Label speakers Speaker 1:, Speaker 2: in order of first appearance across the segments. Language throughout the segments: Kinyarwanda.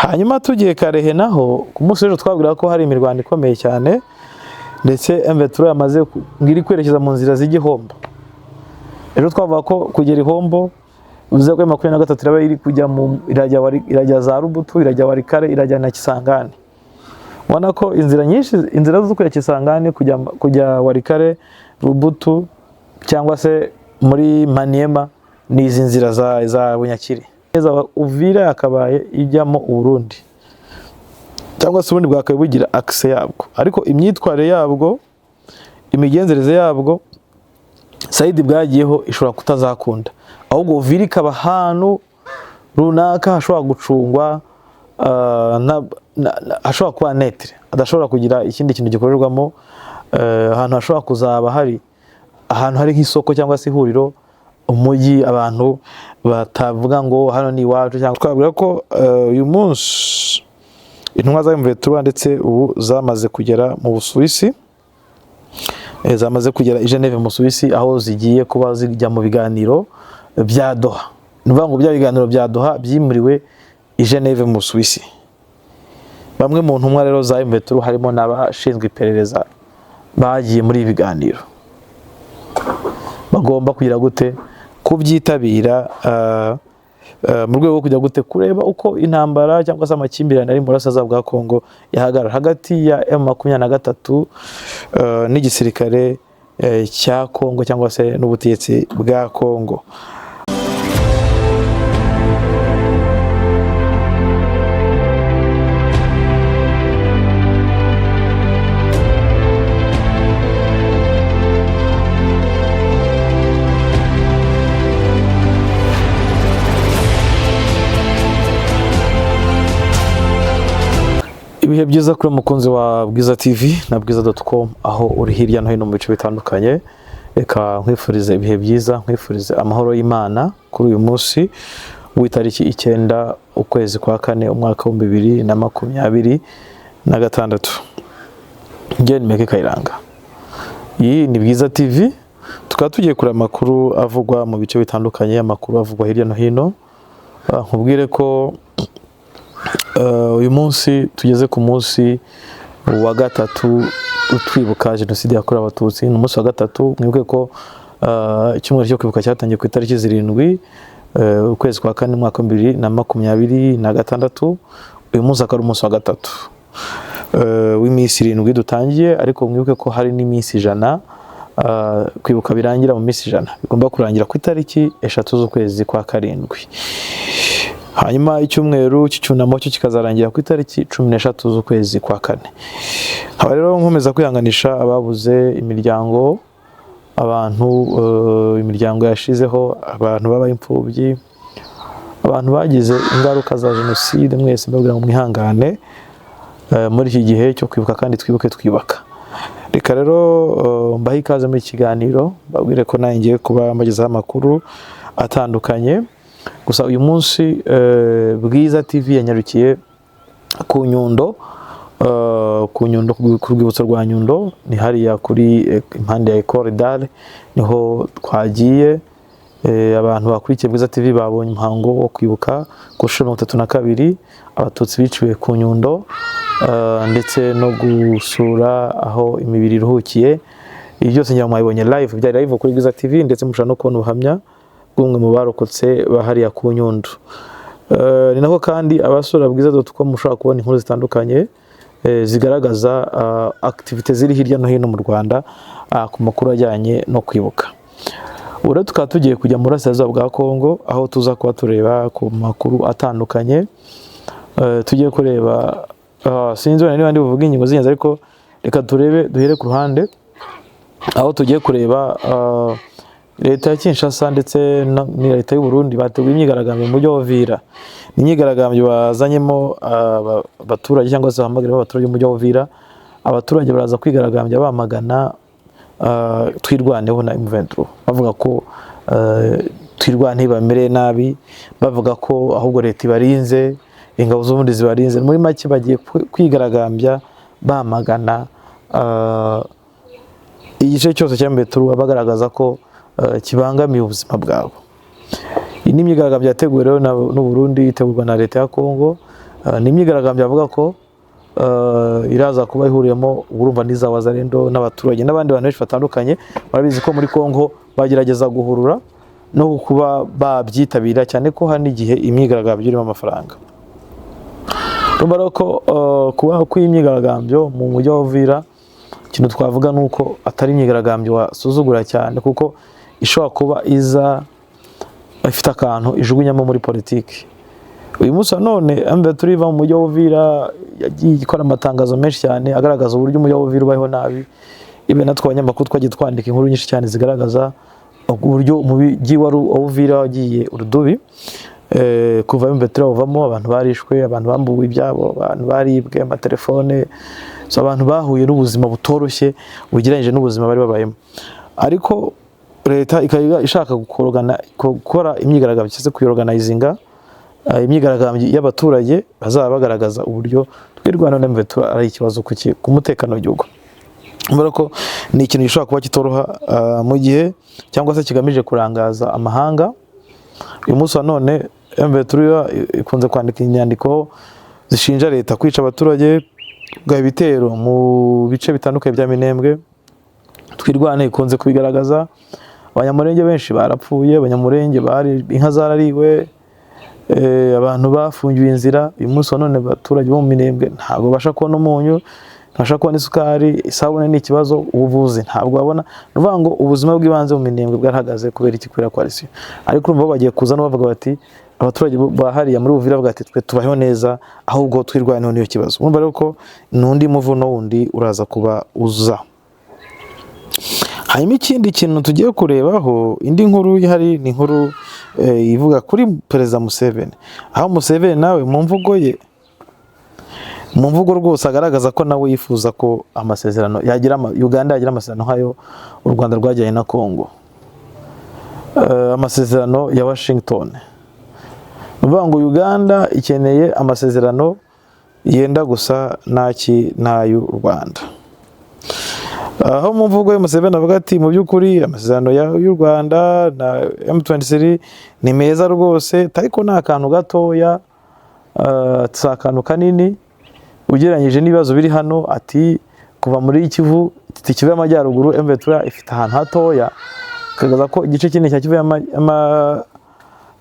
Speaker 1: Hanyuma tugiye Kalehe naho, ku munsi w'ejo twabwira ko hari imirwano ikomeye cyane, ndetse M23 yamaze iri kwerekeza mu nzira zijya Ihombo. Ejo twavuga ko kugera Ihombo bivuze ko M23 iraba iri kujya mu irajya irajya za Rubutu, irajya Walikale, irajya na Kisangani. Ubona ko inzira nyinshi, inzira zo kujya Kisangani, kujya Walikale, Rubutu cyangwa se muri Maniema, ni izi nzira za Bunyakiri. Uvira yakabaye ijyamo Uburundi cyangwa se ubundi bwakabaye bugira accès yabwo, ariko imyitwarire yabwo, imigenzereze yabwo, side bwagiyeho ishobora kutazakunda, ahubwo Uvira ikaba ahantu runaka hashobora gucungwa, hashobora kuba neutre, hadashobora kugira ikindi kintu gikorerwamo, ahantu hashobora kuzaba hari ahantu hari nk'isoko cyangwa se ihuriro, umujyi abantu batavuga ngo hano ni iwacu. Cyangwa twabwira ko uyu munsi intumwa za M23 ndetse ubu zamaze kugera mu Busuwisi, zamaze kugera i Geneve mu Busuwisi, aho zigiye kuba zijya mu biganiro bya Doha. Ni ukuvuga ngo bya biganiro bya Doha byimuriwe i Geneve mu Busuwisi. Bamwe mu ntumwa rero za M23 harimo n'abashinzwe iperereza bagiye muri ibi biganiro, bagomba kugira gute kubyitabira, mu rwego rwo kujya gute kureba uko intambara cyangwa se amakimbirane ari mu burasirazuba bwa Kongo yahagarara hagati ya M23 n'igisirikare cya Kongo cyangwa se n'ubutegetsi bwa Kongo. Ibihe byiza kuri mukunzi wa Bwiza TV na bwiza.com, aho uri hirya no hino mu bice bitandukanye. Reka nkwifurize ibihe byiza, nkwifurize amahoro y'Imana kuri uyu munsi w'itariki 9 ukwezi kwa 4 umwaka wa 2026. Njye ni Meke Kayiranga, iyi ni Bwiza TV, tukaba tugiye kureba amakuru avugwa mu bice bitandukanye, amakuru avugwa hirya no hino. Nkubwire ko uyu munsi tugeze ku munsi wa gatatu twibuka jenoside yakorewe Abatutsi. Ni umunsi wa gatatu. Mwibuke ko icyumweru cyo kwibuka cyatangiye ku itariki 7 ukwezi kwa 4 umwaka wa 2026. Uyu munsi akaba ari umunsi wa gatatu w'iminsi 7 dutangiye, ariko mwibuke ko hari n'iminsi 100, kwibuka birangira mu minsi 100, bigomba kurangira ku itariki 3 z'ukwezi kwa 7. Hanyuma icyumweru cy'icyunamo cyo kikazarangira ku itariki 13 z'ukwezi kwa 4. Nkaba rero nkomeza kwihanganisha ababuze imiryango, abantu imiryango yashizeho, abantu babaye imfubyi, abantu bagize ingaruka za jenoside, mwese mbabwira ngo mwihangane muri iki gihe cyo kwibuka, kandi twibuke twiyubaka. Reka rero mbahe ikaze muri iki kiganiro, mbabwire ko nanjye ngiye kuba mbagezaho amakuru atandukanye. Gusa uyu munsi Bwiza TV yanyarukiye ku Nyundo, ku Nyundo, ku rwibutso rwa Nyundo, ni hariya kuri impande ya Ecole d'Art, niho twagiye. Abantu bakurikiye Bwiza TV babonye umuhango wo kwibuka ku nshuro 32 Abatutsi biciwe ku Nyundo, ndetse no gusura aho imibiri iruhukiye. Ibi byose ngira ngo mwabibonye live, byari live kuri Bwiza TV, ndetse mushobora no kubona ubuhamya bw'umwe mu barokotse bahariya ku Nyundo. Ni nako kandi abasura bwiza.com mushobora kubona inkuru zitandukanye zigaragaza activité ziri hirya no hino mu Rwanda ku makuru ajyanye no kwibuka. Ubu rero tukaba tugiye kujya mu burasirazuba bwa Kongo, aho tuza kuba tureba ku makuru atandukanye. Tugiye kureba, sinzi wenda niba ndi buvuge ingingo z'ingenzi, ariko reka turebe, duhere ku ruhande aho tugiye kureba leta ya Kinshasa ndetse na leta y'u Burundi bateguye imyigaragambyo mu mujyi wa Uvira. Ni imyigaragambyo bazanyemo abaturage cyangwa se bahamagarimo abaturage mu mujyi wa Uvira. Abaturage baraza kwigaragambya bamagana Twirwaneho na M23, bavuga ko Twirwaneho bamereye nabi, bavuga ko ahubwo leta ibarinze, ingabo z'ubundi zibarinze. Muri make bagiye kwigaragambya bamagana igice cyose cya M23, bagaragaza ko kibangamiye ubuzima bwabo. Iyi ni imyigaragambyo yateguwe rero n'u Burundi, itegurwa na leta ya Kongo. Ni imyigaragambyo avuga ko iraza kuba ihuriyemo, urumva, n'iza Wazalendo n'abaturage n'abandi bantu benshi batandukanye. Murabizi ko muri Kongo bagerageza guhurura no kuba babyitabira, cyane ko hari n'igihe imyigaragambyo irimo amafaranga. Urumva rero ko kuba kw'imyigaragambyo mu mujyi wa Uvira, ikintu twavuga ni uko atari imyigaragambyo wasuzugura cyane, kuko ishobora kuba iza ifite akantu ijugunyamo muri politiki. Uyu munsi wa none M23 iva mu mujyi wa Uvira yagiye ikora amatangazo menshi cyane agaragaza uburyo umujyi wa Uvira ubayeho nabi. Ibe natwe abanyamakuru twagiye twandika inkuru nyinshi cyane zigaragaza uburyo umujyi wa Uvira wagiye urudubi. Kuva M23 bavamo, abantu barishwe, abantu bambuwe ibyabo, abantu baribwe amatelefone. So abantu bahuye n'ubuzima butoroshye ugereranyije n'ubuzima bari babayemo, ariko leta ikaba ishaka gukora imyigaragambyo cyangwa se kuyorganizinga imyigaragambyo y'abaturage bazaba bagaragaza uburyo Twirwaneho na M23 ari ikibazo ku mutekano w'igihugu. Urumva ko ni ikintu gishobora kuba kitoroha mu gihe cyangwa se kigamije kurangaza amahanga. Uyu munsi wa none M23 ikunze kwandika inyandiko zishinja leta kwica abaturage, kugaba ibitero mu bice bitandukanye bya Minembwe. Twirwane ikunze kubigaragaza. Abanyamurenge benshi barapfuye, Abanyamurenge bari inka zarariwe, abantu bafungiwe inzira. Uyu munsi wa none abaturage bo mu Minembwe ntabwo babasha kubona umunyu, ntibabasha kubona isukari, isabune ni ikibazo, ubuvuzi ntabwo babona. Ni ukuvuga ngo ubuzima bw'ibanze mu Minembwe bwarahagaze. Kubera iki? Kubera coalition. Ariko urumva bo bagiye kuza no bavuga bati abaturage ba hariya muri Uvira bavuga ati twe tubayeho neza, ahubwo Twirwaneho niyo kibazo. Urumva rero ko n'undi muvuno wundi uraza kuba uza. Hanyuma ikindi kintu tugiye kurebaho, indi nkuru ihari, ni inkuru ivuga kuri Perezida Museveni, aho Museveni nawe mu mvugo ye, mu mvugo rwose agaragaza ko nawe yifuza ko amasezerano yagira Uganda yagira amasezerano nk'ayo u Rwanda rwagiranye na Congo, amasezerano ya Washington. Ni ukuvuga ngo Uganda ikeneye amasezerano yenda gusa n'aki n'ay'u Rwanda, aho mu mvugo ye Museveni avuga ati mu by'ukuri amasezerano y'u Rwanda na M23 ni meza rwose, ariko ni akantu gatoya, si akantu kanini ugereranyije n'ibibazo biri hano. Ati kuva muri Kivu, Kivu y'Amajyaruguru, M23 ifite ahantu hatoya, kagaragaza ko igice kinini cya Kivu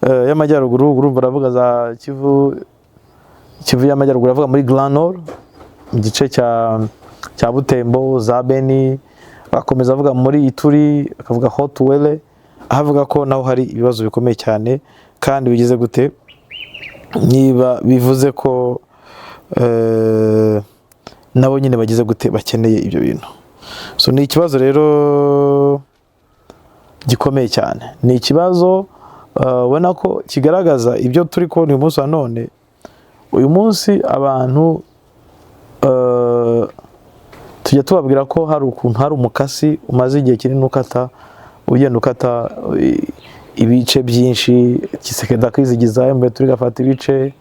Speaker 1: y'Amajyaruguru, urumva aravuga za Kivu y'Amajyaruguru, aravuga muri Grand Nord, mu gice cya Butembo, za Beni, akomeza avuga muri Ituri, akavuga Haut-Uele, aho avuga ko naho hari ibibazo bikomeye cyane kandi bigize gute, niba bivuze ko nabo nyine bagize gute, bakeneye ibyo bintu. So ni ikibazo rero gikomeye cyane, ni ikibazo ubona ko kigaragaza ibyo turi kubona uyu munsi wa none. Uyu munsi abantu tujya tubabwira ko hari ukuntu hari umukasi umaze igihe kinini ukata, ugenda ukata ibice byinshi. Tshisekedi akizigiza, M23 igafata ibice,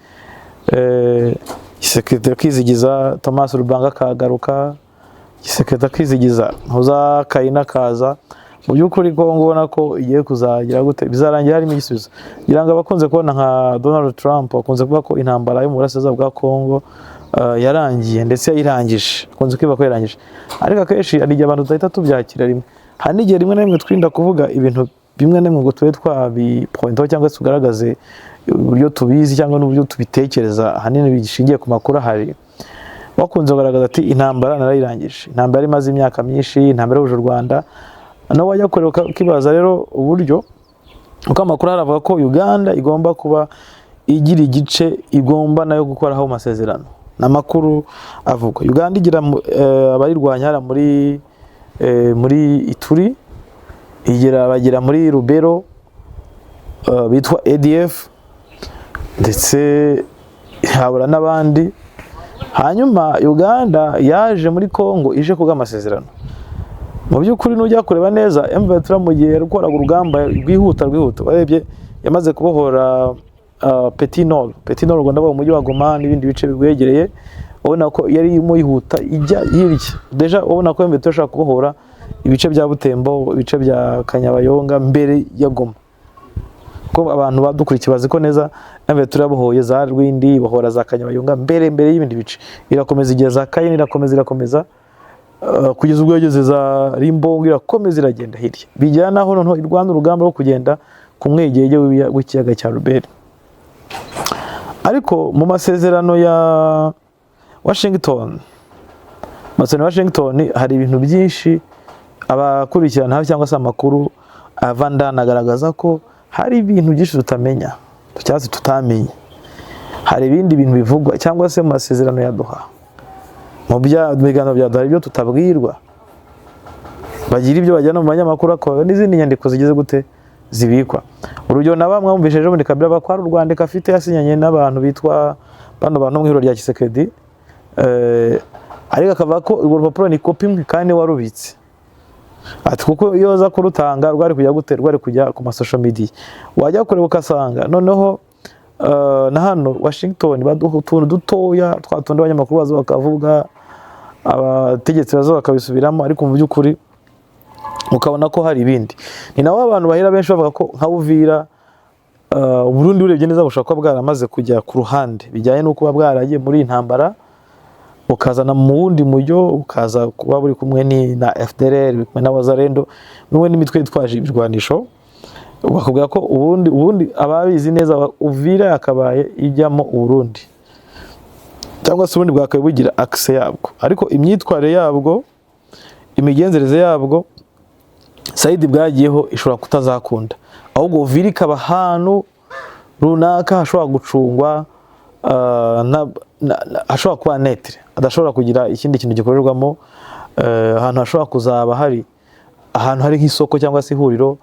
Speaker 1: Tshisekedi akizigiza, Thomas Lubanga akagaruka, Tshisekedi akizigiza, Ntuza Kayina akaza. Mu by'ukuri Kongo ubona ko igiye kuzagira gute, bizarangira harimo igisubizo. Ngira ngo abakunze kubona nka Donald Trump bakunze kuvuga ko intambara yo mu burasirazuba bwa Kongo yarangiye, ndetse yayirangije, akunze kwivuga ko yarangije, ariko akenshi hari igihe abantu tudahita tubyakira rimwe. Hari n'igihe rimwe na rimwe twirinda kuvuga ibintu bimwe na bimwe ngo tube twabipointaho cyangwa se tugaragaze uburyo tubizi cyangwa n'uburyo tubitekereza, ahanini bishingiye ku makuru ahari. Bakunze kugaragaza ati intambara narayirangije, intambara imaze imyaka myinshi, intambara yahuje u Rwanda. Nawe wajya kureba ukibaza rero uburyo, uko amakuru aravuga ko Uganda igomba kuba igira igice igomba nayo gukoraho amasezerano. Ni amakuru avugwa. Uganda igira abayirwanya hariya muri Ituri, igira bagera muri Lubero, bitwa ADF, ndetse habura n'abandi. Hanyuma Uganda yaje muri Congo ije kubwa amasezerano. Mu by'ukuri nujya kureba neza, M23 mu gihe yakoraga urugamba rwihuta rwihuta, warebye yamaze kubohora Petit Nord. Petit Nord, Rwanda, mu mujyi wa Goma n'ibindi bice biwegereye, ubona ko yari irimo yihuta ijya hirya. Déjà ubona ko M23 ishaka kubohora ibice bya Butembo, ibice bya Kanyabayonga mbere ya Goma, ko abantu badukurikiye bazi ko neza M23 yabohoye za Rwindi, ibohora za Kanyabayonga mbere y'ibindi bice, irakomeza igera za Kayini, irakomeza kugeza ubwo yageze za Rimbongo, irakomeza iragenda hirya, bijyana naho noneho irwana urugamba rwo kugenda ku mwegege w'ikiyaga cya Ruberi. Ariko mu masezerano ya Washington, amasezerano ya Washington, hari ibintu byinshi abakurikirana hafi cyangwa se amakuru ava ndani agaragaza ko hari ibintu byinshi tutamenya cyangwa se tutamenye. Hari ibindi bintu bivugwa cyangwa se mu masezerano ya Doha, mu biganiro bya Doha, hari ibyo tutabwirwa, bagira ibyo bajyana mu banyamakuru, akaba n'izindi nyandiko zigeze gute zibikwa. Urugero na bamwe bumvise ejo bundi Kabila ko hari urwandiko afite yasinyanye n'abantu bitwa bano bantu mu ihuriro rya Tshisekedi, ariko akavuga ko urwo rupapuro ni kopi imwe kandi warubitse, ati kuko iyo aza kurutanga rwari kujya gute, rwari kujya ku ma social media. Wajya kureba ugasanga noneho na hano Washington baduha utuntu dutoya twa tundi abanyamakuru baza bakavuga, abategetsi baza bakabisubiramo, ariko mu by'ukuri ukabona ko hari ibindi. Ni naho abantu bahera benshi bavuga ko nka Uvira, Burundi urebye neza bushobora kuba bwaramaze kujya ku ruhande, bijyanye no kuba bwaragiye muri iyi ntambara, ukazana mu wundi mujyo, ukaza kuba buri kumwe na FDLR, buri kumwe na Wazalendo n'ubundi n'imitwe yitwaje ibirwanisho. Bakubwira ko ubundi ababizi neza, Uvira yakabaye ijyamo Uburundi cyangwa se ubundi bwakabaye bugira accès yabwo, ariko imyitwarire yabwo, imigenzereze yabwo, side bwagiyeho ishobora kutazakunda, ahubwo Uvira ikaba ahantu runaka hashobora gucungwa, hashobora kuba neutre, hadashobora kugira ikindi kintu gikorerwamo, ahantu hashobora kuzaba hari ahantu hari nk'isoko cyangwa se ihuriro,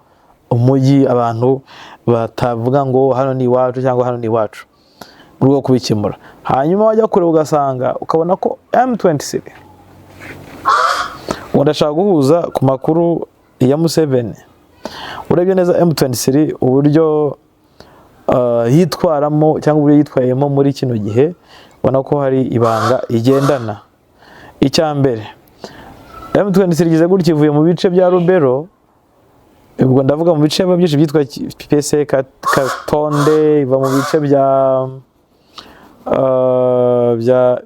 Speaker 1: umujyi, abantu batavuga ngo hano ni iwacu cyangwa hano ni iwacu, mu rwego rwo kubikemura. Hanyuma wajya kureba ugasanga ukabona ko M23, ubu ndashaka guhuza ku makuru ya Museveni, urebye neza M23 uburyo yitwaramo cyangwa uburyo yitwayemo muri kino gihe, ubona ko hari ibanga igendana. Icya mbere, M23 igeze gutya ivuye mu bice bya Rubero, ubwo ndavuga mu bice byinshi byitwa PC Katonde, iva mu bice bya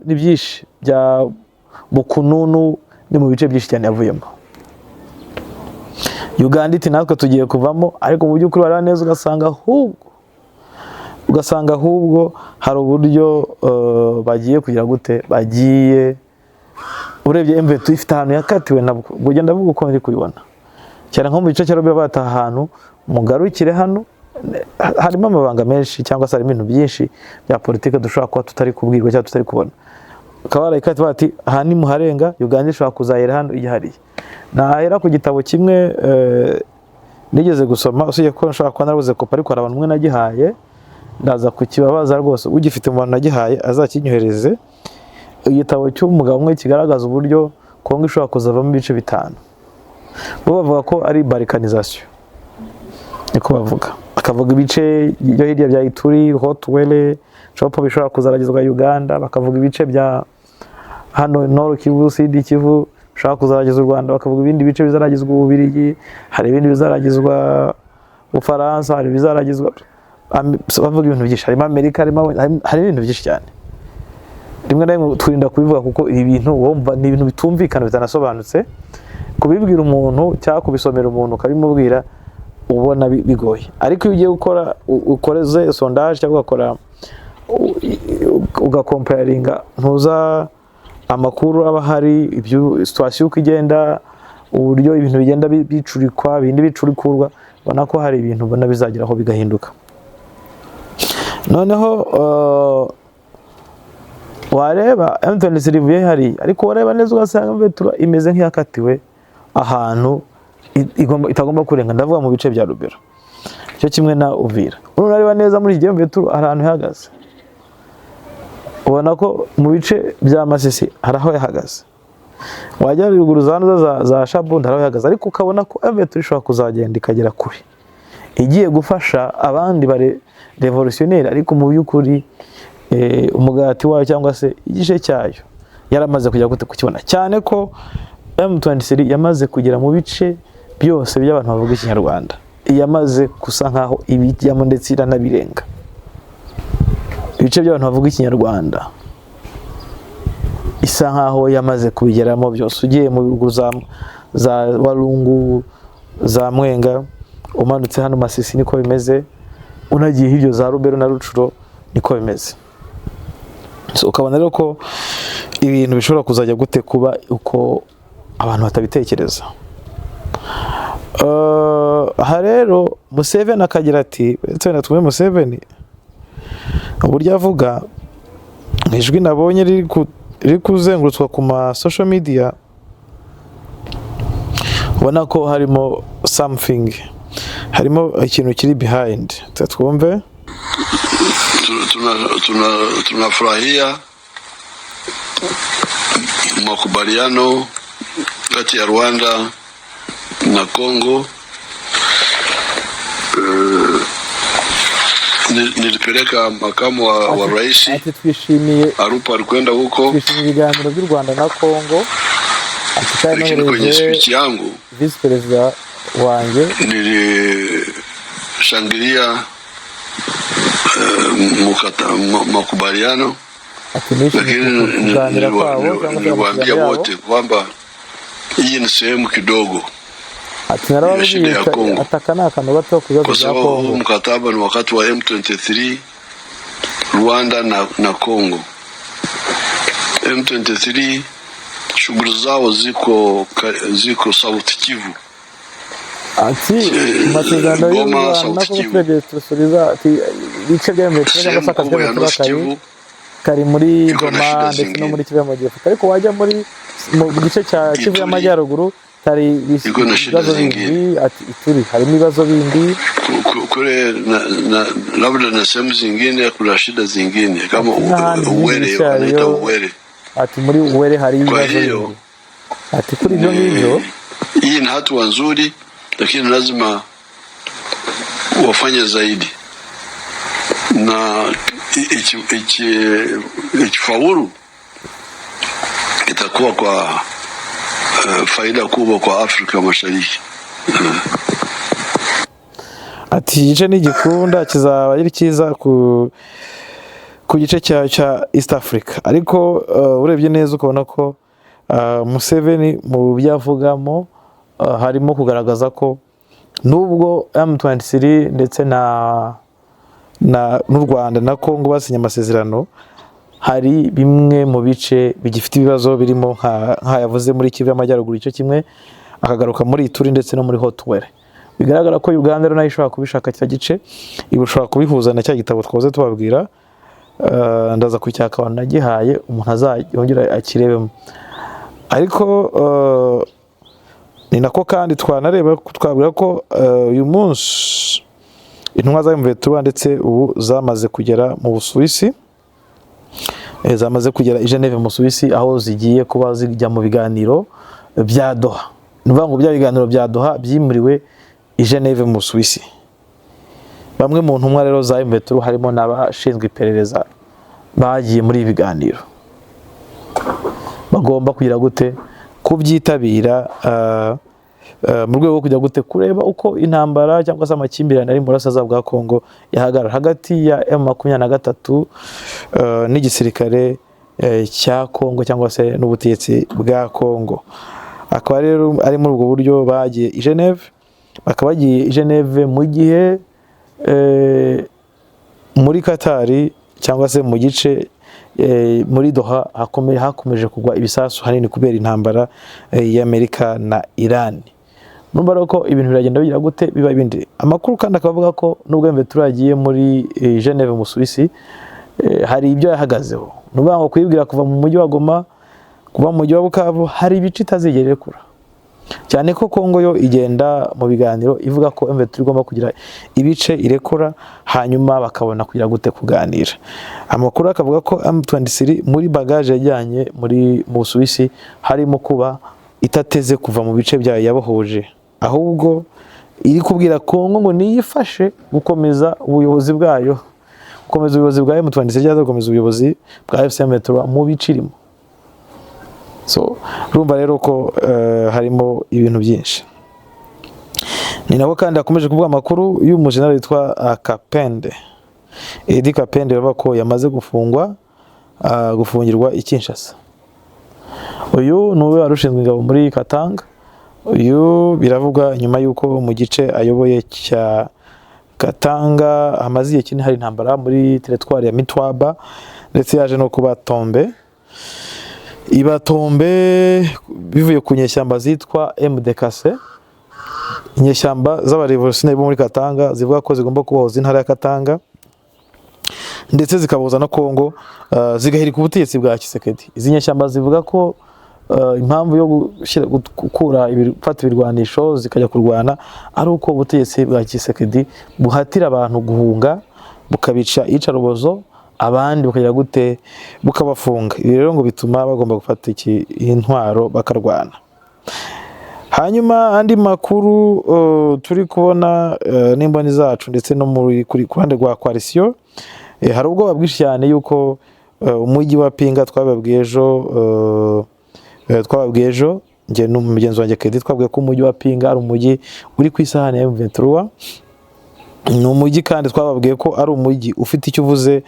Speaker 1: ni byinshi bya Bukununu, ni mu bice byinshi cyane yavuyemo. Uganda iti natwe tugiye kuvamo, ariko mu by'ukuri wareba neza ugasanga ahubwo hari uburyo bagiye kugira gute, bagiye urebye M23 ifite ahantu yakatiwe nabwo, ubwo ugenda avuga uko ndi kubibona cyane nko mu gice cya Rubero, bataha ahantu mugarukire hano. Harimo amabanga menshi cyangwa se harimo ibintu byinshi bya politike dushobora kuba tutari kubwirwa cyangwa tutari kubona. Bakaba barayikati bati aha ni muharenga, Uganda ishobora kuzahera hano ijya hariya. Nahera ku gitabo kimwe nigeze gusoma, usibye ko nshobora kuba narabuze kopi, ariko hari abantu umwe nagihaye, ndaza kukibabaza rwose, ugifite mu bantu nagihaye azakinyohereze. Igitabo cy'umugabo umwe kigaragaza uburyo Kongo ishobora kuzavamo ibice bitanu. Bo bavuga ko ari balkanisation, niko bavuga, bakavuga ibice byo hirya bya Ituri, Haut-Uele, Tshopo bishobora kuzaragizwa Uganda, bakavuga ibice bya hano Nord Kivu, Sud Kivu bishobora kuzaragizwa u Rwanda, bakavuga ibindi bice bizaragizwa Ububiligi, hari ibindi bizaragizwa Ubufaransa, hari ibizaragizwa bavuga ibintu byinshi, harimo Amerika, harimo ibintu byinshi cyane. Rimwe na rimwe twirinda kubivuga kuko ibi bintu wumva ni ibintu bitumvikana, bitanasobanutse. Kubibwira umuntu cyangwa kubisomera umuntu ukabimubwira ubona bigoye, ariko iyo ugiye gukora ukoreze sondage cyangwa ugakora ugakomparinga, ntuza amakuru aba ahari, ibyo situation uko igenda, uburyo ibintu bigenda bicurikwa, ibindi bicurikurwa, ubona ko hari ibintu ubona bizageraho bigahinduka. Noneho wareba M23 ivuye hariya, ariko wareba neza ugasanga M23 imeze nk'iyakatiwe ahantu itagomba kurenga, ndavuga mu bice bya Rubero cyo kimwe na Uvira. Urareba neza muri iki gihe M23 hari ahantu ihagaze, ubona ko mu bice bya Masisi hari aho yahagaze, wajya ruguru za hano za Shabunda hari aho ihagaze, ariko ukabona ko M23 ishobora kuzagenda ikagera kure igiye gufasha abandi bare révolutionnaire, ariko mu by'ukuri umugati wayo cyangwa se igice cyayo yaramaze kujya gute kukibona, cyane ko M23 yamaze kugera mu bice byose by'abantu bavuga Ikinyarwanda, yamaze gusa nkaho ibijyamo ndetse iranabirenga. Ibice by'abantu bavuga Ikinyarwanda isa nkaho yamaze kubigeramo byose. Ugiye mu bihugu za Walungu, za Mwenga, umanutse hano Masisi niko bimeze, unagiye hirya za Rubero na Rutshuru niko bimeze. So, ukabona rero ko ibintu bishobora kuzajya gute kuba uko abantu batabitekereza. Aha rero Museveni akagira ati, uretse wenda twumve Museveni uburyo avuga mu ijwi nabonye riri kuzengurutswa ku ma social media, ubona ko harimo something, harimo ikintu kiri behind. Twumve.
Speaker 2: Tunafurahia makubaliano kati ya Rwanda na Congo. Nilipeleka makamu wa rais
Speaker 1: Ati twishimiye
Speaker 2: Arupo alikwenda huko,
Speaker 1: twishimiye ibiganiro by'u Rwanda na Congo, ati kandi
Speaker 2: lakini kwenye
Speaker 1: nohereje
Speaker 2: speech yangu
Speaker 1: visi perezida wanjye.
Speaker 2: Nilishangilia makubaliano,
Speaker 1: Ati nishimiye
Speaker 2: lakini
Speaker 1: kuganira kwabo cyangwa se
Speaker 2: niliwaambia
Speaker 1: amasezerano yabo.
Speaker 2: wote kwamba hii ni sehemu kidogo
Speaker 1: Ati narababwiye
Speaker 2: ya shida ya Kongo.
Speaker 1: Ati aka ni akantu gato ku bibazo
Speaker 2: kwa
Speaker 1: bya
Speaker 2: sababu huu
Speaker 1: Kongo.
Speaker 2: mkataba ni wakati wa M23 Rwanda na Congo. M23 shughuli zao ziko South Kivu.
Speaker 1: Ati amasezerano y'u
Speaker 2: Goma,
Speaker 1: Rwanda na
Speaker 2: South
Speaker 1: Kongo
Speaker 2: Kivu.
Speaker 1: turebye turasubiza, ati ibice bya M23 cyangwa se
Speaker 2: Sehemu
Speaker 1: akazi
Speaker 2: kubwa ya
Speaker 1: ka M23
Speaker 2: North
Speaker 1: kari
Speaker 2: Kivu
Speaker 1: kari muri
Speaker 2: iko na
Speaker 1: Goma
Speaker 2: shida
Speaker 1: ndetse no
Speaker 2: zingine.
Speaker 1: muri Kivu y'Amajyepfo, ariko wajya muri mu gice cya Kivu
Speaker 2: Ituri
Speaker 1: y'Amajyaruguru hari
Speaker 2: iko na shida
Speaker 1: ibibazo
Speaker 2: zingine.
Speaker 1: bindi, ati Ituri harimo ibibazo bindi.
Speaker 2: Kule na labda na sehemu zingine kuna shida zingine kama
Speaker 1: Ati n'ahandi ibindi
Speaker 2: Uwere,
Speaker 1: bice
Speaker 2: wanaita
Speaker 1: hariyo
Speaker 2: Uwere.
Speaker 1: Ati muri Uwere hari
Speaker 2: Kwa
Speaker 1: ibibazo
Speaker 2: hiyo
Speaker 1: bindi, ati kuri ibyo ngibyo
Speaker 2: hii ni hatua nzuri, lakini lazima wafanye zaidi na ikifaulu itakuwa kwa faida kubwa kwa Afrika Mashariki.
Speaker 1: Ati igice nigikunda kizaba ari cyiza ku gice cya East Africa. Ariko urebye neza ukabona ko Museveni mu byo avugamo harimo kugaragaza ko nubwo M23 ndetse na n'u Rwanda na Congo basinye amasezerano, hari bimwe mu bice bigifite ibibazo birimo nka yavuze muri Kivu y'Amajyaruguru, icyo kimwe akagaruka muri Ituri ndetse no muri Haut-Uele. Bigaragara ko Uganda rero nayo ishobora kubishaka cya gice, iba ushobora kubihuza na cya gitabo twahoze tubabwira. Ndaza kucyaka abantu nagihaye umuntu azongera akirebemo. Ariko ni nako kandi twanareba, twabwira ko uyu munsi intumwa za M23 ndetse ubu zamaze kugera mu Busuwisi, zamaze kugera i Geneve mu Busuwisi, aho zigiye kuba zijya mu biganiro bya Doha. Ni ukuvuga ngo bya biganiro bya Doha byimuriwe i Geneve mu Busuwisi. Bamwe mu ntumwa rero za M23 harimo n'abashinzwe iperereza bagiye muri ibi biganiro, bagomba kugira gute kubyitabira mu rwego rwo kujya gute kureba uko intambara cyangwa se amakimbirane ari mu burasirazuba bwa Kongo yahagarara hagati ya M23 n'igisirikare cya Kongo cyangwa se n'ubutegetsi bwa Kongo. Akaba rero ari muri ubwo buryo bagiye i Geneve, bakaba bagiye i Geneve mu gihe muri Katari cyangwa se mu gice muri Doha hakomeje kugwa ibisasu hanini kubera intambara y'Amerika na Iran. Murumva rero ko ibintu biragenda bigira gute biba ibindi. Amakuru kandi akaba avuga ko nubwo M23 yagiye muri Geneve mu Suwisi, hari ibyo yahagazeho. Ni ukuvuga ngo kuyibwira kuva mu mujyi wa Goma, kuva mu mujyi wa Bukavu, hari ibice itazigera irekura. Cyane ko Kongo yo igenda mu biganiro ivuga ko M23 igomba kugira ibice irekura, hanyuma bakabona kugira gute kuganira. Amakuru akavuga ko M23 muri bagage yajyanye muri mu Busuwisi harimo kuba itateze kuva mu bice byayo yabohoje, ahubwo iri kubwira Kongo ngo niyifashe gukomeza ubuyobozi bwayo, gukomeza ubuyobozi bwa M23 cyangwa gukomeza ubuyobozi bwa AFC M23 mu bice irimo. So urumva rero ko harimo ibintu byinshi. Ni nako kandi hakomeje kuvuga amakuru y'umujenerali witwa Kapende. Eddy Kapend bavuga ko yamaze gufungwa, gufungirwa i Kinshasa. Uyu ni uwe wari ushinzwe ingabo muri Katanga. Uyu biravugwa nyuma y'uko mu gice ayoboye cya Katanga hamaze igihe kinini hari intambara muri teritwari ya Mitwaba, ndetse yaje no kuba tombe, iba tombe bivuye ku nyeshyamba zitwa MDKC, inyeshyamba z'abarevolutionnaire bo muri Katanga zivuga ko zigomba kubohoza intara ya Katanga ndetse zikabohoza na Kongo, zigahirika ubutegetsi bwa Tshisekedi. Izi nyeshyamba zivuga ko impamvu yo gukura gufata ibirwanisho zikajya kurwana ari uko ubutegetsi bwa Tshisekedi buhatira abantu guhunga, bukabica iyicarubozo, abandi bukagira gute, bukabafunga. Ibi rero ngo bituma bagomba gufata intwaro bakarwana. Hanyuma andi makuru turi kubona n'imboni zacu ndetse no ku ruhande rwa coalition, hari ubwoba bwinshi cyane yuko umujyi wa Pinga twababwiye ejo, njye n'umugenzi wanjye Kedi twabwiye ko umujyi wa Pinga ari umujyi uri ku isahani ya M23. Ni umujyi kandi twababwiye ko ari umujyi ufite icyo uvuze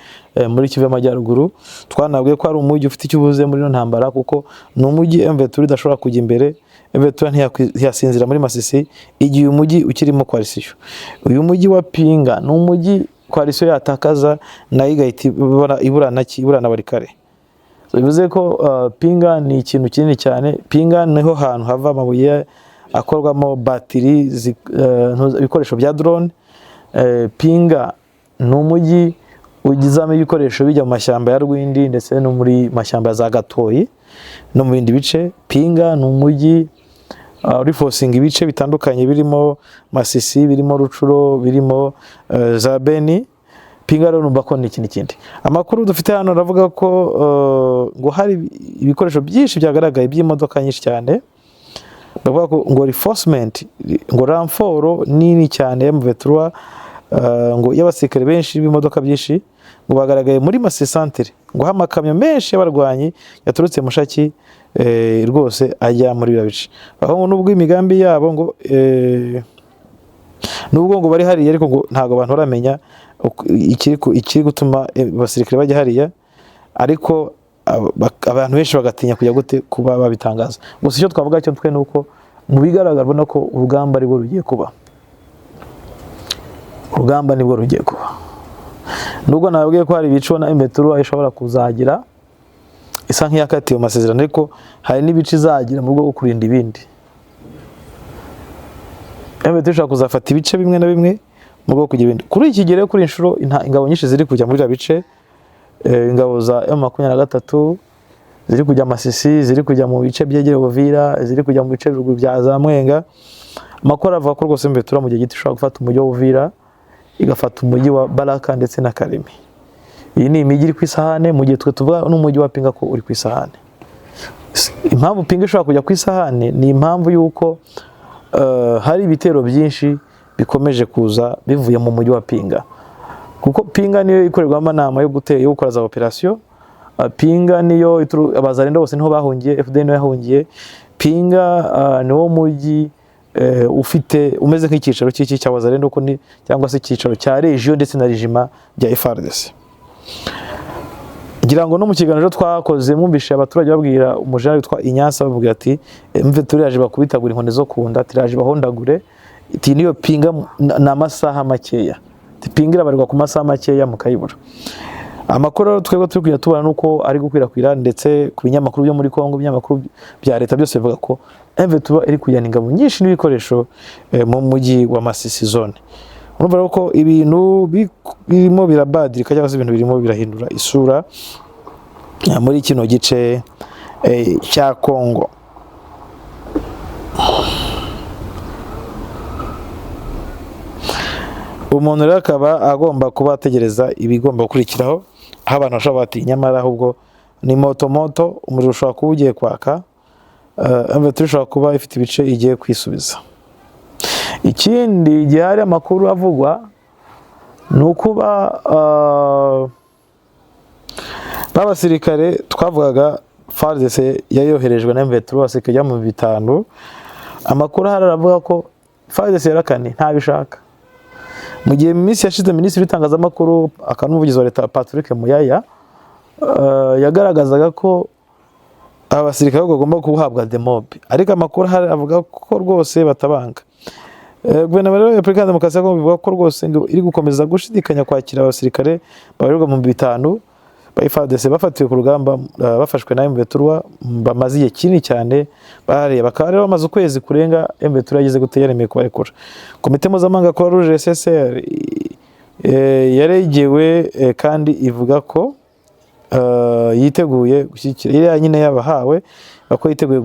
Speaker 1: muri Kivu y'Amajyaruguru. Twanabwiye ko ari umujyi ufite icyo uvuze muri ino ntambara, kuko ni umujyi M23 idashobora kujya imbere. M23 ntiyasinzira muri Masisi igihe uyu mujyi ukirimo coalition. Uyu mujyi wa Pinga ni umujyi coalition yatakaza nayo igahita iburana Walikale. So, bivuze ko Pinga ni ikintu kinini cyane. Pinga niho hantu hava amabuye akorwamo batiri, ibikoresho bya drone. Pinga ni umujyi ugizamo ibikoresho bijya mu mashyamba ya Rwindi ndetse no muri mashyamba ya za Gatoyi no mu bindi bice. Pinga ni umujyi uri forcing ibice bitandukanye birimo Masisi, birimo Rucuro, birimo za Beni. Pinga rero numva ko ni ikindi kindi. Amakuru dufite hano aravuga ko ngo hari ibikoresho byinshi byagaragaye by'imodoka nyinshi cyane. Bavuga ko ngo reinforcement, ngo renfort nini cyane ya M23, ngo y'abasirikare benshi b'imodoka byinshi ngo bagaragaye muri Masisi centre, ngo amakamyo menshi y'abarwanyi yaturutse Mushaki rwose ajya muri biriya bice. Aho ngo nubwo imigambi yabo ngo nubwo ngo bari hariya, ariko ngo ntabwo abantu baramenya ikiri gutuma abasirikare bajya hariya, ariko abantu benshi bagatinya kujya gute kuba babitangaza. Gusa icyo twavuga cyo twe nuko mu bigaragara ubona ko urugamba aribwo rugiye kuba, urugamba nibwo rugiye kuba. Nubwo nababwiye ko hari ibice ubona M23 ishobora kuzagira isa nk'iyakatiwe mu masezerano, ariko hari n'ibice izagira mu rwego rwo kurinda ibindi. M23 ishobora kuzafata ibice bimwe na bimwe mu rwego rwo kugira ibindi. Kuri iki gihe rero, kuri inshuro ingabo nyinshi ziri kujya muri biriya bice, ingabo za M23 ziri kujya Masisi, ziri kujya mu bice byegereye Uvira, ziri kujya mu bice bya za Mwenga. Amakuru avuga ko rwose M23 mu gihe gito ishobora gufata umujyi wa Uvira, igafata umujyi wa Baraka ndetse na Kalemi. Iyi ni imijyi iri ku isahane, mu gihe twe tuvuga n'umujyi wa Pinga ko uri ku isahane. Impamvu Pinga ishobora kujya ku isahane ni impamvu y'uko hari ibitero byinshi bikomeje kuza bivuye mu mujyi wa Pinga, kuko Pinga niyo ikorerwamo inama yo gukora za operation. Pinga niyo abazarendo bose niho bahungiye, FDN niho yahungiye. Pinga niwo mujyi ufite umeze nk'icyicaro cy'iki cya Wazalendo ko ni cyangwa se icyicaro cya region ndetse na regiment bya FARDC. Ngira ngo no mu kiganiro twakoze mwumvishe abaturage babwira umujenerali witwa Inyansa, bavuga ati mve turaje bakubitagura inkoni zo kunda, tiraje bahondagure, iti niyo Pinga ni amasaha makeya, ati Pinga irabarirwa ku masaha makeya mukayibura. Amakuru rero twebwe turi kujya tubona nuko ari gukwirakwira ndetse ku binyamakuru byo muri Kongo, ibinyamakuru bya leta byose bivuga ko M23 iri kujyana ingabo nyinshi n'ibikoresho mu mujyi wa Masisi zone. Urumva rero ko ibintu birimo birabadirika cyangwa se ibintu birimo birahindura isura muri kino gice cya Kongo. Umuntu rero akaba agomba kuba ategereza ibigomba gukurikiraho, aho abantu bashobora bati nyamara ahubwo ni moto moto, umuriro ushobora kuba ugiye kwaka, M23 ishobora kuba ifite ibice igiye kwisubiza. Ikindi gihe hari amakuru avugwa ni ukuba b'abasirikare twavugaga FARDC yayoherejwe na M23, abasirikare mu 5. Amakuru ahari aravuga ko FARDC yarakane ntabishaka, Mu gihe mu minsi yashize Minisitiri w'Itangazamakuru akaba n'Umuvugizi wa Leta Patrick Muyaya yagaragazaga ko abasirikare bagomba guhabwa demob, ariko amakuru ahari avuga ko rwose batabanga. Guverinoma rero ya Repubulika ya Demokarasi ya Kongo ivuga ko rwose ngo iri gukomeza gushidikanya kwakira abasirikare babarirwa mu 5000 ba FARDC bafatiwe ku rugamba, bafashwe na M23, bamaze igihe kinini cyane bahariye, bakaba rero bamaze ukwezi kurenga M23 yageze gute yaremeye kubarekura. Komite mpuzamahanga Croix Rouge CCR yaregewe, kandi ivuga ko yiteguye gushyigikira iriya nyine yabahawe, ko yiteguye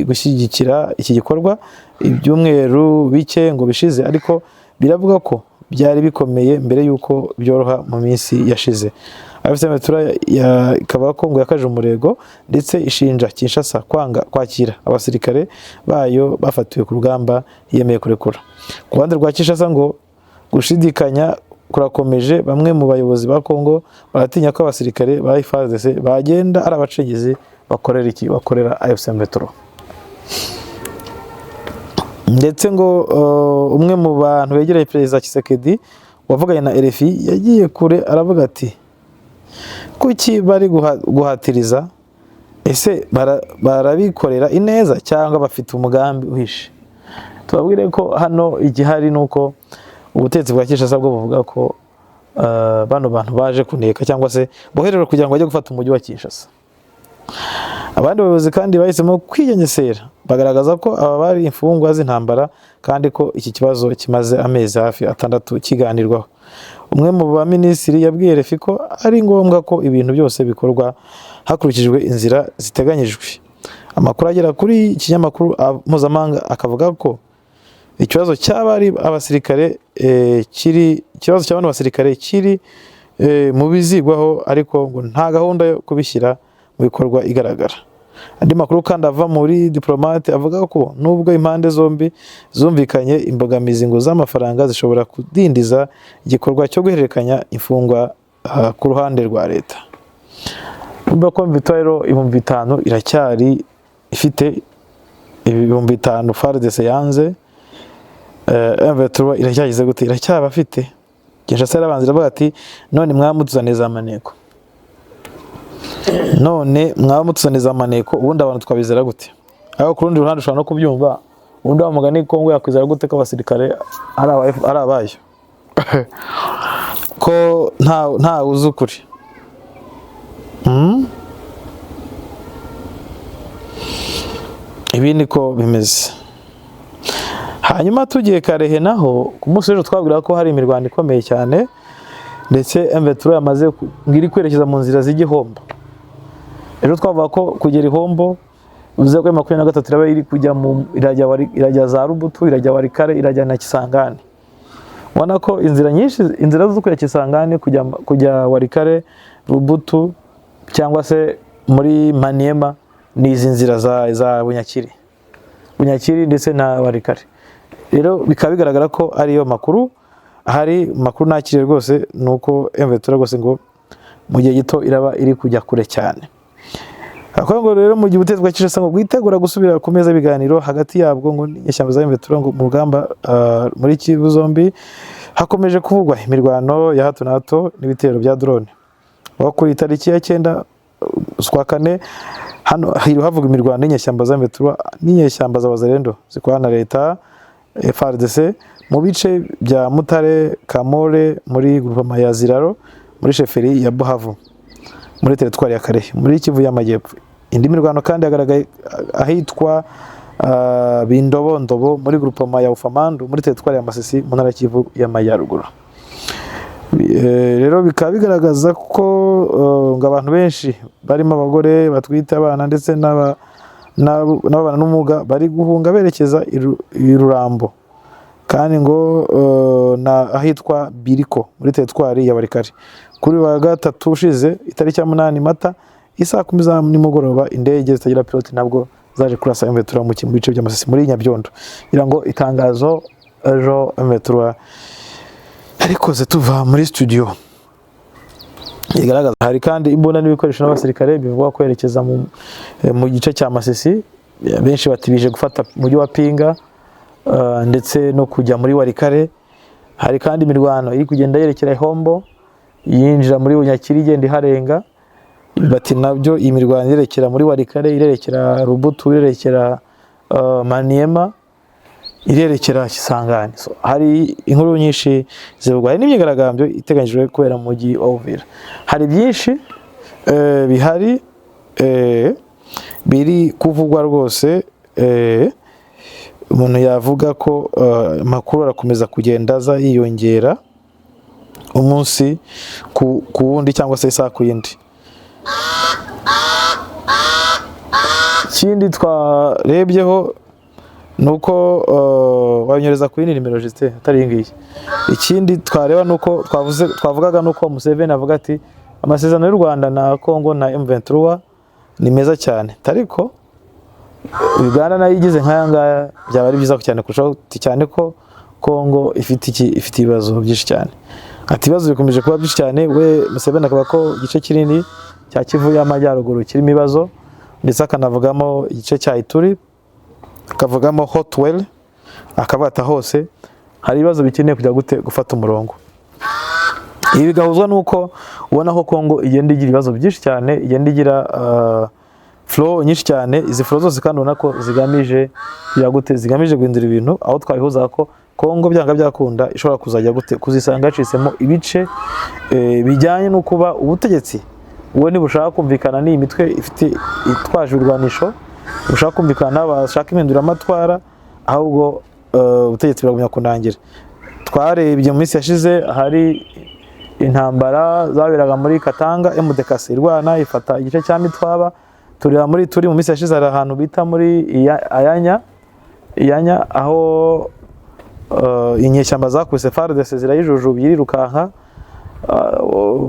Speaker 1: gushyigikira iki gikorwa ibyumweru bike ngo bishize, ariko biravuga ko byari bikomeye mbere y'uko byoroha mu minsi yashize. AFC M23 ikaba ko ngo yakaje umurego ndetse ishinja Kinshasa kwanga kwakira abasirikare bayo bafatiwe ku rugamba yemeye kurekura. Ku ruhande rwa Kinshasa ngo gushidikanya kurakomeje. Bamwe mu bayobozi ba Kongo baratinya ko abasirikare ba FARDC bagenda ari abacengezi bakorera iki, bakorera AFC M23. Ndetse ngo umwe mu bantu begereye Perezida Tshisekedi wavuganye na RFI yagiye kure, aravuga ati: "Kuki bari guhatiriza? Ese barabikorera ineza cyangwa bafite umugambi uhishe?" Tubabwire ko hano igihari ni uko ubutegetsi bwa Kinshasa bwo buvuga ko bano bantu baje kuneka cyangwa se boherejwe kugira ngo bajye gufata umujyi wa Kinshasa. Abandi bayobozi kandi bahisemo kwigengesera, bagaragaza ko aba bari imfungwa z'intambara kandi ko iki kibazo kimaze amezi hafi 6 kiganirwaho. Umwe mu baminisitiri yabwiye RFI ko ari ngombwa ko ibintu byose bikorwa hakurikijwe inzira ziteganyijwe. Amakuru agera kuri iki kinyamakuru mpuzamahanga akavuga ko ikibazo cy'abari abasirikare kiri, ikibazo cy'abano basirikare kiri mu bizigwaho, ariko ngo nta gahunda yo kubishyira mu bikorwa igaragara. Andi makuru kandi ava muri diplomate avuga ko nubwo impande zombi zumvikanye, imbogamizi ngo z'amafaranga zishobora kudindiza igikorwa cyo guhererekanya imfungwa ku ruhande rwa leta. Urumva ko M23 rero 5000 iracyari ifite, 5000 FARDC yanze, M23 iracyagize gute, iracyabafite. Kinshasa yarabanza iravuga ati: "None mwamutuzaniye za maneko, none mwamutuzaniye za maneko, ubundi abantu twabizera gute?" Ariko ku rundi ruhande ushobora no kubyumva, ubundi wa mugani Kongo yakwizera gute ko abasirikare ari abayo, ko nta uzi ukuri? Ibi niko bimeze. Hanyuma tugiye Karehe naho, ku munsi w'ejo twabwira ko hari imirwano ikomeye cyane, ndetse M23 yamaze ngo iri kwerekeza mu nzira zijya Ihombo. Ejo twavuga ko kugera Ihombo bivuze ko 23 iraba iri kujya mu irajya irajya za Rubutu, irajya Warikare, irajya na Kisangani. Ubona ko inzira nyinshi, inzira zo kujya Kisangani, kujya Warikare, Rubutu cyangwa se muri Maniema, ni izi nzira za Bunyakiri, Bunyakiri ndetse na Warikare. Rero bikaba bigaragara ko ariyo makuru hari. Makuru nakiriye rwose ni uko M23 rwose ngo mu gihe gito iraba iri kujya kure cyane. Ngo rero mu gihe ubutegetsi bwa Kinshasa ngo bwitegura gusubira ku meza y'ibiganiro hagati yabwo ngo n'inyeshyamba za M23 ngo mu rugamba muri Kivu zombi hakomeje kuvugwa imirwano ya hato na hato n'ibitero bya drone. Aho kuri tariki ya 9 z'ukwa kane hano hiriwe havugwa imirwano y'inyeshyamba za M23 n'inyeshyamba za Wazalendo zikorana na leta FARDC mu bice bya Mutare Kamore muri groupement ya Ziraro muri chefferie ya Buhavu muri teritwari ya Karehe muri Kivu y'Amajyepfo. Indi mirwano kandi yagaragaye ahitwa Bindobondobo muri groupement ya Ufamandu muri teritwari ya Masisi mu ntara ya Kivu y'Amajyaruguru. Rero bikaba bigaragaza ko ngo abantu benshi barimo abagore batwite, abana ndetse n'ababana n'ubumuga bari guhunga berekeza i Rurambo, kandi ngo na ahitwa Biriko muri teritwari ya Warikare. Kuri wa gatatu ushize itariki ya 8 Mata isaa 10 za nimugoroba, indege zitagira pilote nabwo zaje kurasa M23 mu bice by'Amasisi muri Nyabyondo. Ngira ngo itangazo ejo M23 yarikoze tuva muri studio igaragaza. Hari kandi imbunda n'ibikoresho n'abasirikare bivugwa kwerekeza mu gice cya Masisi. Benshi bati bije gufata umujyi wa Pinga, ndetse no kujya muri Warikare. Hari kandi imirwano iri kugenda yerekera Ihombo, yinjira muri Bunyakiri, igenda iharenga. Bati nabyo iyi mirwano irerekera muri Walikale, irerekera Rubutu, irerekera Maniema, irerekera Kisangani. So, hari inkuru nyinshi zivugwa, hari n'imyigaragambyo iteganyijwe kubera mu mujyi wa Uvira. Hari byinshi bihari biri kuvugwa rwose. Umuntu yavuga ko amakuru arakomeza kugenda aza yiyongera umunsi ku wundi cyangwa se isaha ku yindi. Ikindi twarebyeho ni uko wanyereza ku yindi nimero, Justin, atari iyi ngiyi. Ikindi twareba ni uko twavuze, twavugaga ni uko Museveni avuga ati amasezerano y'u Rwanda na Congo na M23 ni meza cyane, ariko Uganda nayo igize nk'aya ngaya byaba ari byiza cyane kurushaho, cyane ko Congo ifite ibibazo byinshi cyane. Ati ibibazo bikomeje kuba byinshi cyane. We Museveni akavuga ko igice kinini cya Kivu y'Amajyaruguru kirimo ibibazo, ndetse akanavugamo igice cya Ituri, akavugamo Haut-Uele, akavuga ati hose hari ibibazo bikeneye kujya gute gufata umurongo. Ibi bigahuzwa n'uko ubona ko Congo igenda igira ibibazo byinshi cyane, igenda igira flow nyinshi cyane. Izi flow zose kandi ubona ko zigamije kujya gute, zigamije guhindura ibintu, aho twabihuza ko Congo byanga byakunda ishobora kuzajya gute kuzisanga yacitsemo ibice, bijyanye no kuba ubutegetsi ubwo ntibushaka kumvikana n'iyi mitwe ifite itwaje ibirwanisho, bushaka kumvikana bashaka impinduramatwara, ahubwo ubutegetsi buragumya kunangira. Twarebye mu minsi yashize hari intambara zaberaga muri Katanga, MDKC irwana ifata igice cya Mitwaba. Tureba muri turi mu minsi yashize hari ahantu bita muri Ayanya, Iyanya, aho inyeshyamba zakubise FARDC zirayijujubya irirukanka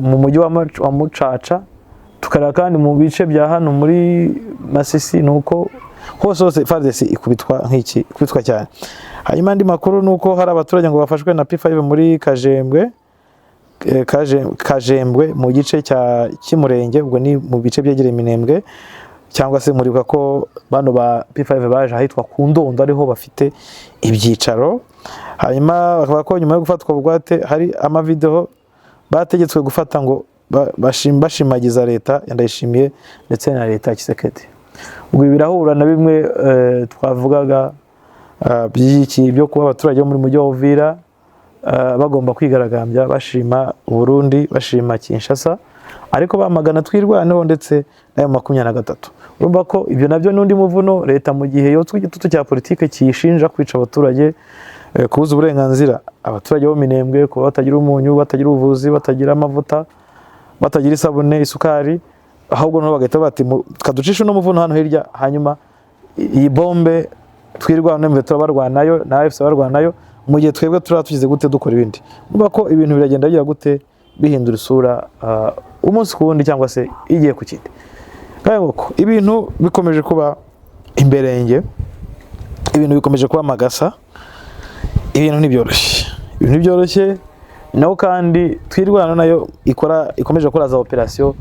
Speaker 1: mu mujyi wa Mucaca. Tukareba kandi mu bice bya hano muri Masisi, ni uko hose hose FARDC ikubitwa nk'iki, ikubitwa cyane. Hanyuma andi makuru ni uko hari abaturage ngo bafashwe na P5 muri Kajembwe, Kajembwe mu gice cya Kimurenge, ubwo ni mu bice byegereye Minembwe, cyangwa se muribuka ko bano ba P5 baje ahitwa ku Ndondo, ariho bafite ibyicaro. Hanyuma bakavuga ko nyuma yo gufatwa bugwate hari amavideo bategetswe gufata ngo bashimagiza leta ya Ndayishimiye ndetse na leta ya Tshisekedi. Ubwo ibi birahura na bimwe twavugaga by'iki byo kuba abaturage bo muri mujyi wa Uvira bagomba kwigaragambya bashima Burundi, bashima Kinshasa, ariko bamagana Twirwaneho ndetse n'ayo 23. Urumva ko ibyo nabyo n'undi muvuno leta mu gihe yotswe igitutu cya politike kiyishinja kwica abaturage, kubuza uburenganzira abaturage bo Minembwe, kuba batagira umunyu, batagira ubuvuzi, batagira amavuta, batagira isabune, isukari, ahubwo noneho bagahita bati kaducishe uno muvuno hano hirya, hanyuma iyi bombe Twirwaneho turabarwanayo na AFC barwanayo, mu gihe twebwe turaba tugize gute dukora ibindi. Urumva ko ibintu biragenda bigira gute bihindura isura umunsi ku wundi cyangwa se igihe ku kindi. Kandi nguko ibintu bikomeje kuba imberenge, ibintu bikomeje kuba amagasa, ibintu ntibyoroshye, ibintu ntibyoroshye. Naho kandi Twirwaneho nayo ikomeje gukora za operasiyo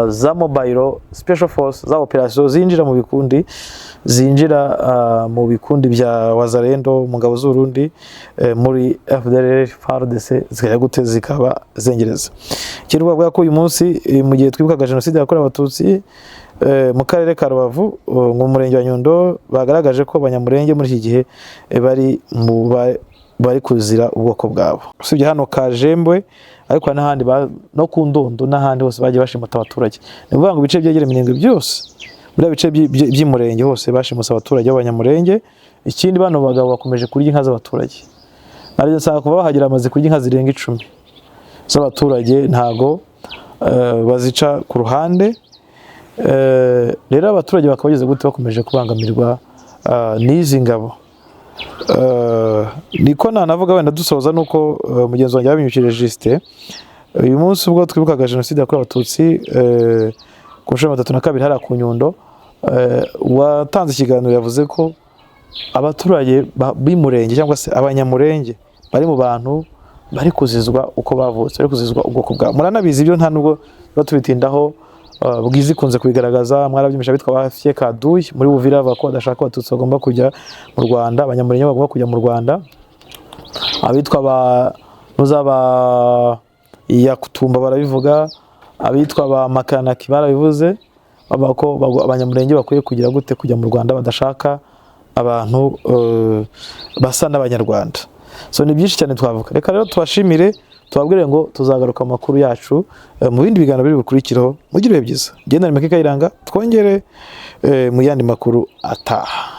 Speaker 1: za mobile special force, za operasiyo zinjira mu bikundi, zinjira mu bikundi bya Wazalendo, mu ngabo z'Urundi, muri FDLR, FARDC, zikajya gute zikaba zengereza. Ikindi bavuga ko uyu munsi mu gihe twibukaga jenoside yakorewe Abatutsi mu karere ka Rubavu, mu murenge wa Nyundo, bagaragaje ko Abanyamurenge muri iki gihe bari kuzira ubwoko bwabo. Usibye hano Kajembwe, ariko n'ahandi no ku Ndondo n'ahandi hose bagiye bashimuta abaturage. Ni ukuvuga ngo ibice byegereye Minembwe byose, buriya bice by'Umurenge hose bashimuse abaturage b'Abanyamurenge. Ikindi bano bagabo bakomeje kurya inka z'abaturage. Naryo nsanga kuva bahagera bamaze kurya inka zirenga 10 z'abaturage, ntago bazica ku ruhande. Rero abaturage bakaba bageze gute bakomeje kubangamirwa n'izi ngabo. Niko nanavuga wenda dusoza nuko mugenzi wanjye yabinyukije Justin. Uyu munsi ubwo twibukaga jenoside yakorewe Abatutsi ku nshuro ya 32 hariya ku Nyundo, watanze ikiganiro yavuze ko abaturage b'Umurenge cyangwa se Abanyamurenge bari mu bantu bari kuzizwa uko bavutse, bari kuzizwa ubwoko bwabo. Muranabizi ibyo, nta nubwo tuba tubitindaho. Bwiza ikunze kubigaragaza, mwarabyumvisha bitwa ba Kaduyi muri Uvira bavuga ko badashaka Abatutsi bagomba kujya mu Rwanda, Abanyamurenge bagomba kujya mu Rwanda. Abitwa ba nuzaba Yakutumba barabivuga, abitwa ba Makanaki barabivuze, bavuga ko Abanyamurenge bakwiye kugira gute? Kujya mu Rwanda, badashaka abantu basa n'Abanyarwanda. So ni byinshi cyane twavuga. Reka rero tubashimire, tubabwire ngo tuzagaruka mu makuru yacu mu bindi biganiro biri bukurikireho. Mugire ibihe byiza. Genda Meke Kayiranga, twongere mu yandi makuru ataha.